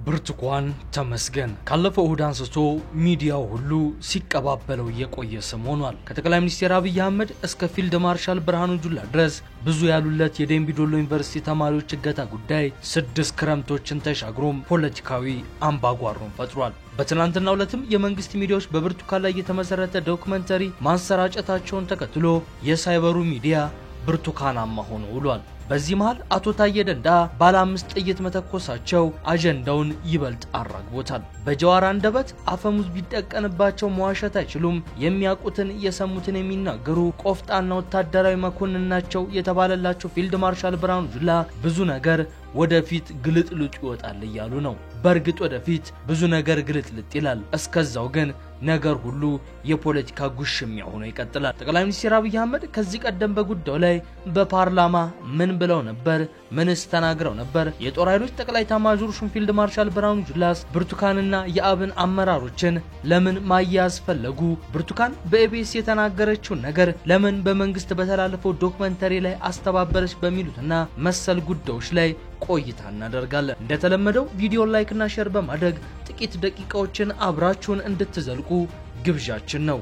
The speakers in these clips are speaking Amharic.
ብርቱካን ተመስገን ካለፈው እሁድ አንስቶ ሚዲያው ሁሉ ሲቀባበለው የቆየ ስም ሆኗል። ከጠቅላይ ሚኒስትር አብይ አህመድ እስከ ፊልድ ማርሻል ብርሃኑ ጁላ ድረስ ብዙ ያሉለት የደምቢዶሎ ዩኒቨርሲቲ ተማሪዎች እገታ ጉዳይ 6 ክረምቶችን ተሻግሮም ፖለቲካዊ አምባጓሮን ፈጥሯል። በትናንትናው ዕለትም የመንግስት ሚዲያዎች በብርቱካን ላይ የተመሰረተ ዶክመንተሪ ማሰራጨታቸውን ተከትሎ የሳይበሩ ሚዲያ ብርቱካናማ ሆኖ ውሏል። በዚህ መሃል አቶ ታዬ ደንዳ ባለ 5 ጥይት መተኮሳቸው አጀንዳውን ይበልጥ አራግቦታል። በጀዋር አንደበት አፈሙዝ ቢደቀንባቸው መዋሸት አይችሉም፣ የሚያውቁትን የሰሙትን የሚናገሩ ቆፍጣና ወታደራዊ መኮንን ናቸው የተባለላቸው ፊልድ ማርሻል ብርሃኑ ጁላ ብዙ ነገር ወደፊት ግልጥልጥ ይወጣል እያሉ ነው። በእርግጥ ወደፊት ብዙ ነገር ግልጥልጥ ይላል። እስከዛው ግን ነገር ሁሉ የፖለቲካ ጉሽሚያ ሆኖ ይቀጥላል። ጠቅላይ ሚኒስትር አብይ አህመድ ከዚህ ቀደም በጉዳዩ ላይ በፓርላማ ምን ብለው ነበር? ምንስ ተናግረው ነበር? የጦር ኃይሎች ጠቅላይ ኤታማዦር ሹም ፊልድ ማርሻል ብርሃኑ ጁላስ ብርቱካንና የአብን አመራሮችን ለምን ማያያዝ ፈለጉ? ብርቱካን በኢቢኤስ የተናገረችውን ነገር ለምን በመንግስት በተላለፈው ዶክመንተሪ ላይ አስተባበለች? በሚሉትና መሰል ጉዳዮች ላይ ቆይታ እናደርጋለን። እንደተለመደው ቪዲዮ like እና share በማድረግ ጥቂት ደቂቃዎችን አብራችሁን እንድትዘልቁ ግብዣችን ነው።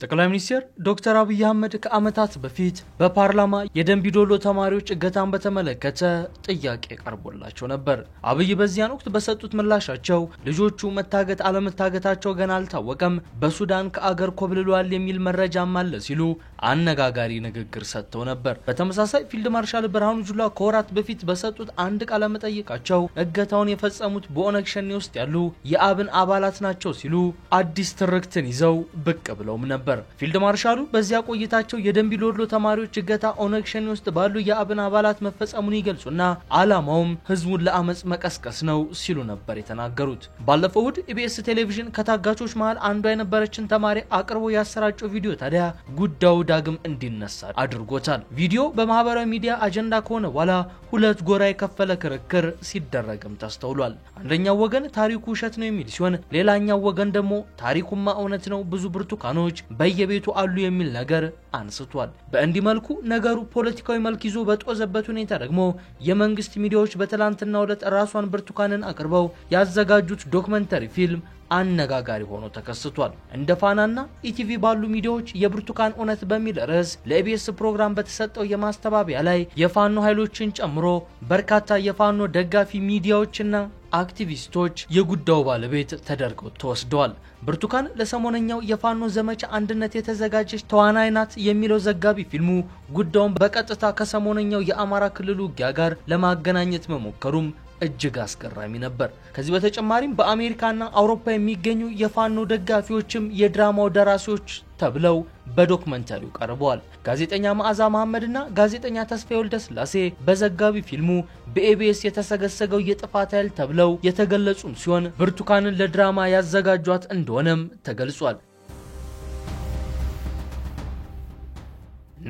ጠቅላይ ሚኒስትር ዶክተር አብይ አህመድ ከአመታት በፊት በፓርላማ የደምቢዶሎ ተማሪዎች እገታን በተመለከተ ጥያቄ ቀርቦላቸው ነበር። አብይ በዚያን ወቅት በሰጡት ምላሻቸው ልጆቹ መታገት አለመታገታቸው ገና አልታወቀም፣ በሱዳን ከአገር ኮብልሏል የሚል መረጃም አለ ሲሉ አነጋጋሪ ንግግር ሰጥተው ነበር። በተመሳሳይ ፊልድ ማርሻል ብርሃኑ ጁላ ከወራት በፊት በሰጡት አንድ ቃለ መጠይቃቸው እገታውን የፈጸሙት በኦነግ ሸኔ ውስጥ ያሉ የአብን አባላት ናቸው ሲሉ አዲስ ትርክትን ይዘው ብቅ ብለውም ነበር። ፊልድ ማርሻሉ በዚያ ቆይታቸው የደምቢዶሎ ተማሪዎች እገታ ኦነግ ሸኔ ውስጥ ባሉ የአብን አባላት መፈጸሙን ይገልጹና ዓላማውም ህዝቡን ለአመጽ መቀስቀስ ነው ሲሉ ነበር የተናገሩት። ባለፈው እሁድ ኢቢኤስ ቴሌቪዥን ከታጋቾች መሃል አንዷ የነበረችን ተማሪ አቅርቦ ያሰራጨው ቪዲዮ ታዲያ ጉዳዩ ዳግም እንዲነሳ አድርጎታል። ቪዲዮ በማህበራዊ ሚዲያ አጀንዳ ከሆነ በኋላ ሁለት ጎራ የከፈለ ክርክር ሲደረግም ተስተውሏል። አንደኛው ወገን ታሪኩ ውሸት ነው የሚል ሲሆን፣ ሌላኛው ወገን ደግሞ ታሪኩማ እውነት ነው፣ ብዙ ብርቱካኖች በየቤቱ አሉ የሚል ነገር አንስቷል። በእንዲህ መልኩ ነገሩ ፖለቲካዊ መልክ ይዞ በጦዘበት ሁኔታ ደግሞ የመንግስት ሚዲያዎች በትላንትናው ዕለት ራሷን ብርቱካንን አቅርበው ያዘጋጁት ዶክመንተሪ ፊልም አነጋጋሪ ሆኖ ተከስቷል። እንደ ፋናና ኢቲቪ ባሉ ሚዲያዎች የብርቱካን እውነት በሚል ርዕስ ለኢቢኤስ ፕሮግራም በተሰጠው የማስተባበያ ላይ የፋኖ ኃይሎችን ጨምሮ በርካታ የፋኖ ደጋፊ ሚዲያዎችና አክቲቪስቶች የጉዳዩ ባለቤት ተደርገው ተወስደዋል። ብርቱካን ለሰሞነኛው የፋኖ ዘመቻ አንድነት የተዘጋጀች ተዋናይ ናት የሚለው ዘጋቢ ፊልሙ ጉዳዩን በቀጥታ ከሰሞነኛው የአማራ ክልል ውጊያ ጋር ለማገናኘት መሞከሩም እጅግ አስገራሚ ነበር። ከዚህ በተጨማሪም በአሜሪካና አውሮፓ የሚገኙ የፋኖ ደጋፊዎችም የድራማው ደራሲዎች ተብለው በዶክመንተሪው ቀርበዋል። ጋዜጠኛ መዓዛ መሐመድና ጋዜጠኛ ተስፋዬ ወልደስላሴ በዘጋቢ ፊልሙ በኢቢኤስ የተሰገሰገው የጥፋት ኃይል ተብለው የተገለጹም ሲሆን ብርቱካንን ለድራማ ያዘጋጇት እንደሆነም ተገልጿል።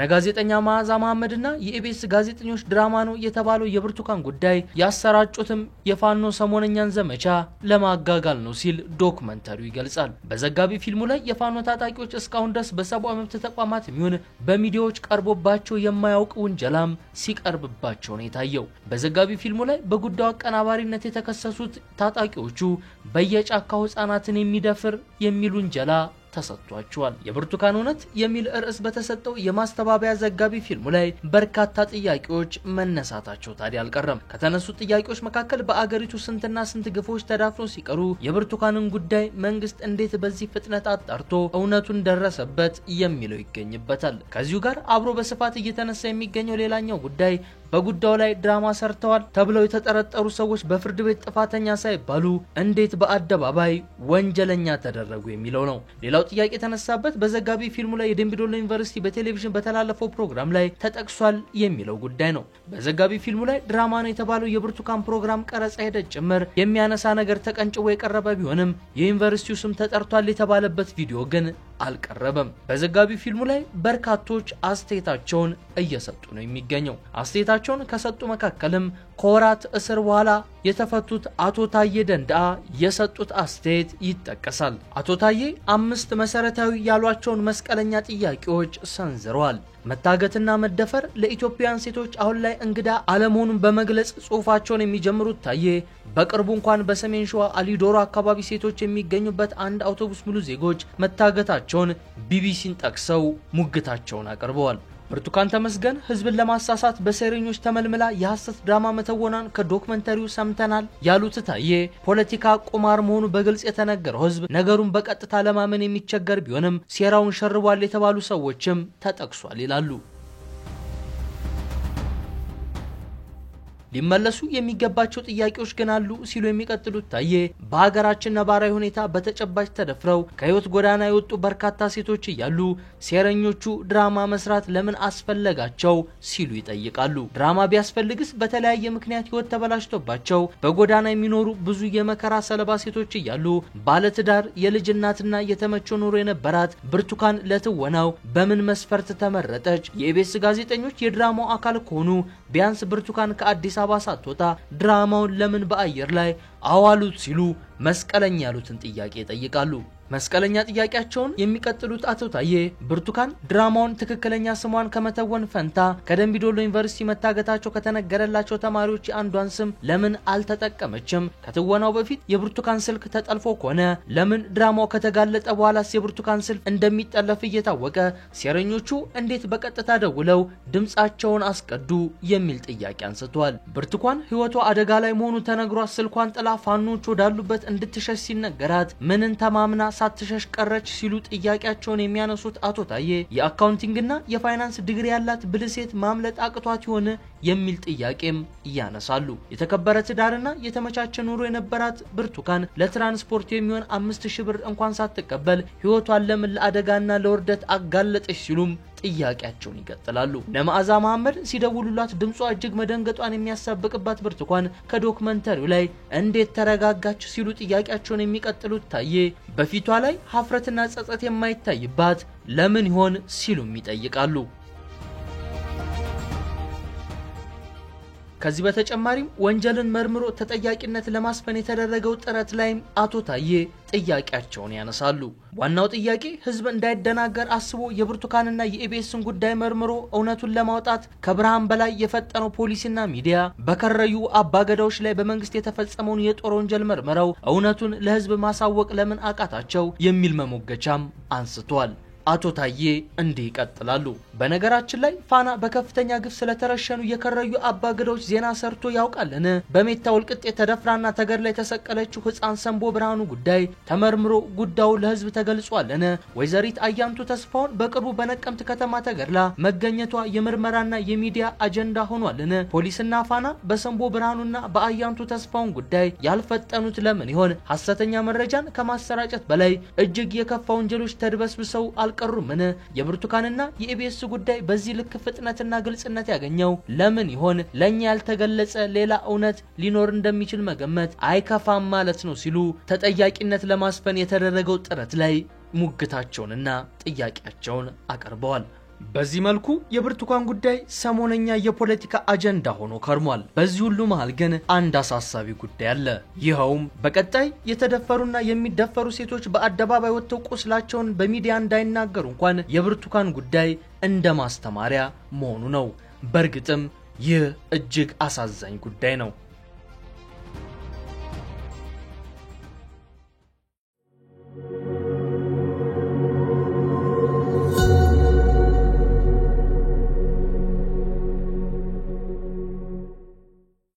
ጋዜጠኛ መዓዛ መሐመድና የኢቢኤስ ጋዜጠኞች ድራማ ነው የተባለው የብርቱካን ጉዳይ ያሰራጩትም የፋኖ ሰሞነኛን ዘመቻ ለማጋጋል ነው ሲል ዶክመንተሪው ይገልጻል። በዘጋቢ ፊልሙ ላይ የፋኖ ታጣቂዎች እስካሁን ድረስ በሰብአዊ መብት ተቋማት የሚሆን በሚዲያዎች ቀርቦባቸው የማያውቅ ውንጀላም ሲቀርብባቸው ነው የታየው። በዘጋቢ ፊልሙ ላይ በጉዳዩ አቀናባሪነት የተከሰሱት ታጣቂዎቹ በየጫካው ህጻናትን የሚደፍር የሚል ውንጀላ ተሰጥቷቸዋል። የብርቱካን እውነት የሚል ርዕስ በተሰጠው የማስተባበያ ዘጋቢ ፊልሙ ላይ በርካታ ጥያቄዎች መነሳታቸው ታዲያ አልቀረም። ከተነሱ ጥያቄዎች መካከል በአገሪቱ ስንትና ስንት ግፎች ተዳፍኖ ሲቀሩ የብርቱካንን ጉዳይ መንግስት እንዴት በዚህ ፍጥነት አጣርቶ እውነቱን ደረሰበት የሚለው ይገኝበታል። ከዚሁ ጋር አብሮ በስፋት እየተነሳ የሚገኘው ሌላኛው ጉዳይ በጉዳዩ ላይ ድራማ ሰርተዋል ተብለው የተጠረጠሩ ሰዎች በፍርድ ቤት ጥፋተኛ ሳይባሉ እንዴት በአደባባይ ወንጀለኛ ተደረጉ የሚለው ነው። ሌላው ጥያቄ የተነሳበት በዘጋቢ ፊልሙ ላይ የደምቢዶሎ ዩኒቨርሲቲ በቴሌቪዥን በተላለፈው ፕሮግራም ላይ ተጠቅሷል የሚለው ጉዳይ ነው። በዘጋቢ ፊልሙ ላይ ድራማ ነው የተባለው የብርቱካን ፕሮግራም ቀረጻ ሂደት ጭምር የሚያነሳ ነገር ተቀንጭቦ የቀረበ ቢሆንም የዩኒቨርሲቲው ስም ተጠርቷል የተባለበት ቪዲዮ ግን አልቀረበም። በዘጋቢ ፊልሙ ላይ በርካቶች አስተያየታቸውን እየሰጡ ነው የሚገኘው። አስተያየታቸውን ከሰጡ መካከልም ከወራት እስር በኋላ የተፈቱት አቶ ታዬ ደንደአ የሰጡት አስተያየት ይጠቀሳል። አቶ ታዬ 5 መሰረታዊ ያሏቸውን መስቀለኛ ጥያቄዎች ሰንዝረዋል። መታገትና መደፈር ለኢትዮጵያውያን ሴቶች አሁን ላይ እንግዳ አለመሆኑን በመግለጽ ጽሁፋቸውን የሚጀምሩት ታዬ በቅርቡ እንኳን በሰሜን ሸዋ አሊዶሮ አካባቢ ሴቶች የሚገኙበት አንድ አውቶቡስ ሙሉ ዜጎች መታገታቸውን ቢቢሲን ጠቅሰው ሙግታቸውን አቅርበዋል። ብርቱካን ተመስገን ህዝብን ለማሳሳት በሴረኞች ተመልምላ የሐሰት ድራማ መተወኗን ከዶክመንተሪው ሰምተናል ያሉት ታዬ ፖለቲካ ቁማር መሆኑ በግልጽ የተነገረው ህዝብ ነገሩን በቀጥታ ለማመን የሚቸገር ቢሆንም ሴራውን ሸርቧል የተባሉ ሰዎችም ተጠቅሷል ይላሉ። ሊመለሱ የሚገባቸው ጥያቄዎች ግን አሉ ሲሉ የሚቀጥሉት ታዬ በሀገራችን ነባራዊ ሁኔታ በተጨባጭ ተደፍረው ከህይወት ጎዳና የወጡ በርካታ ሴቶች እያሉ ሴረኞቹ ድራማ መስራት ለምን አስፈለጋቸው ሲሉ ይጠይቃሉ። ድራማ ቢያስፈልግስ በተለያየ ምክንያት ህይወት ተበላሽቶባቸው በጎዳና የሚኖሩ ብዙ የመከራ ሰለባ ሴቶች እያሉ ባለትዳር የልጅ እናትና የተመቸው ኑሮ የነበራት ብርቱካን ለትወናው በምን መስፈርት ተመረጠች? የኢቢኤስ ጋዜጠኞች የድራማው አካል ከሆኑ ቢያንስ ብርቱካን ከአዲስ አበባ ሳትወጣ ድራማውን ለምን በአየር ላይ አዋሉት ሲሉ መስቀለኛ ያሉትን ጥያቄ ይጠይቃሉ። መስቀለኛ ጥያቄያቸውን የሚቀጥሉት አቶ ታዬ ብርቱካን ድራማውን ትክክለኛ ስሟን ከመተወን ፈንታ ከደምቢዶሎ ዩኒቨርሲቲ መታገታቸው ከተነገረላቸው ተማሪዎች የአንዷን ስም ለምን አልተጠቀመችም? ከትወናው በፊት የብርቱካን ስልክ ተጠልፎ ከሆነ ለምን ድራማው ከተጋለጠ በኋላስ የብርቱካን ስልክ እንደሚጠለፍ እየታወቀ ሴረኞቹ እንዴት በቀጥታ ደውለው ድምጻቸውን አስቀዱ የሚል ጥያቄ አንስተዋል። ብርቱካን ህይወቷ አደጋ ላይ መሆኑ ተነግሯት ስልኳን ጥላ ፋኖች ወዳሉበት እንድትሸሽ ሲነገራት ምንን ተማምና ሳትሸሽ ቀረች ሲሉ ጥያቄያቸውን የሚያነሱት አቶ ታዬ የአካውንቲንግና የፋይናንስ ዲግሪ ያላት ብልህ ሴት ማምለጥ አቅቷት ይሆን የሚል ጥያቄም ያነሳሉ። የተከበረ ትዳርና የተመቻቸ ኑሮ የነበራት ብርቱካን ለትራንስፖርት የሚሆን 5000 ብር እንኳን ሳትቀበል ህይወቷን ለምን ለአደጋና ለውርደት አጋለጠች ሲሉም ጥያቄያቸውን ይቀጥላሉ። ለመዓዛ መሐመድ ሲደውሉላት ድምጿ እጅግ መደንገጧን የሚያሳብቅባት ብርቱካን ከዶክመንተሪው ላይ እንዴት ተረጋጋች ሲሉ ጥያቄያቸውን የሚቀጥሉት ታዬ በፊቷ ላይ ሀፍረትና ጸጸት የማይታይባት ለምን ይሆን ሲሉም ይጠይቃሉ። ከዚህ በተጨማሪም ወንጀልን መርምሮ ተጠያቂነት ለማስፈን የተደረገው ጥረት ላይም አቶ ታዬ ጥያቄያቸውን ያነሳሉ። ዋናው ጥያቄ ህዝብ እንዳይደናገር አስቦ የብርቱካንና የኢቢኤስን ጉዳይ መርምሮ እውነቱን ለማውጣት ከብርሃን በላይ የፈጠነው ፖሊስና ሚዲያ በከረዩ አባገዳዎች ላይ በመንግስት የተፈጸመውን የጦር ወንጀል መርምረው እውነቱን ለህዝብ ማሳወቅ ለምን አቃታቸው የሚል መሞገቻም አንስቷል። አቶ ታዬ እንዲህ ይቀጥላሉ። በነገራችን ላይ ፋና በከፍተኛ ግፍ ስለተረሸኑ የከረዩ አባገዳዎች ዜና ሰርቶ ያውቃልን? በሜታ ወልቅጤ ተደፍራና ተገድላ የተሰቀለችው ህፃን ሰንቦ ብርሃኑ ጉዳይ ተመርምሮ ጉዳዩ ለህዝብ ተገልጿልን? ወይዘሪት አያንቱ ተስፋውን በቅርቡ በነቀምት ከተማ ተገድላ መገኘቷ የምርመራና የሚዲያ አጀንዳ ሆኗልን? ፖሊስና ፋና በሰንቦ ብርሃኑና በአያንቱ ተስፋውን ጉዳይ ያልፈጠኑት ለምን ይሆን? ሐሰተኛ መረጃን ከማሰራጨት በላይ እጅግ የከፋ ወንጀሎች ተድበስብሰው አልቀሩምን? የብርቱካንና የኢቢኤስ ጉዳይ በዚህ ልክ ፍጥነትና ግልጽነት ያገኘው ለምን ይሆን? ለኛ ያልተገለጸ ሌላ እውነት ሊኖር እንደሚችል መገመት አይከፋም ማለት ነው ሲሉ ተጠያቂነት ለማስፈን የተደረገው ጥረት ላይ ሙግታቸውንና ጥያቄያቸውን አቀርበዋል። በዚህ መልኩ የብርቱካን ጉዳይ ሰሞነኛ የፖለቲካ አጀንዳ ሆኖ ከርሟል። በዚህ ሁሉ መሃል ግን አንድ አሳሳቢ ጉዳይ አለ። ይኸውም በቀጣይ የተደፈሩና የሚደፈሩ ሴቶች በአደባባይ ወጥተው ቁስላቸውን በሚዲያ እንዳይናገሩ እንኳን የብርቱካን ጉዳይ እንደ ማስተማሪያ መሆኑ ነው። በእርግጥም ይህ እጅግ አሳዛኝ ጉዳይ ነው።